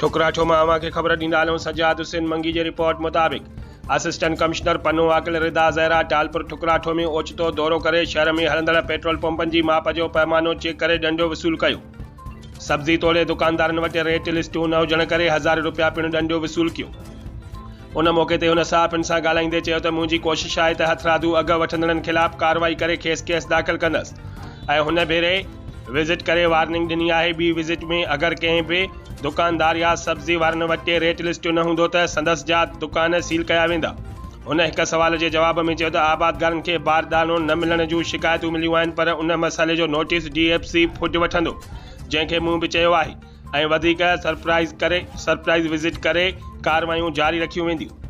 ٺڪراٺو مان اوهان کي خبر ڏيندا هلون سجاد حسين منگي جي رپورٽ مطابق اسسٽنٽ ڪمشنر پنو عاقل رضا زهرا ٽالپر ٺڪراٺو ۾ اوچتو دورو ڪري شهر ۾ هلندڙ پيٽرول پمپن جي ماپ جو پئمانو چيڪ ڪري ڏنڊو وصول ڪيو سبزي توڙي دڪاندارن وٽ ريٽ لسٽون نه هجڻ ڪري هزارين روپيا پڻ ڏنڊو وصول ڪيو ان موقعي تي هن صحافين سان ڳالهائيندي چيو ته منهنجي ڪوشش آهي ته هٿرادو اگهه وٺندڙن خلاف ڪارروائي ڪري کيس ڪيس داخل ڪندس ۽ هن ڀيري وزٽ ڪري وارننگ ڏني آهي ٻي وزٽ ۾ اگر ڪنهن به دڪاندار يا سبزي وارن وٽ ريٽ لسٽ نه هوندو ته سندس جا دڪان سيل ڪيا ويندا هن هڪ سوال جي جواب ۾ چيو ته آبادگارن کي باردانو نه ملڻ جون شڪايتون مليون آهن پر ان مسئلي جو notice D F C food وٺندو جنهن کي مون به چيو آهي ۽ وڌيڪ سرپرائز ڪري سرپرائز وزٽ ڪري ڪارروايون جاري رکيون وينديون.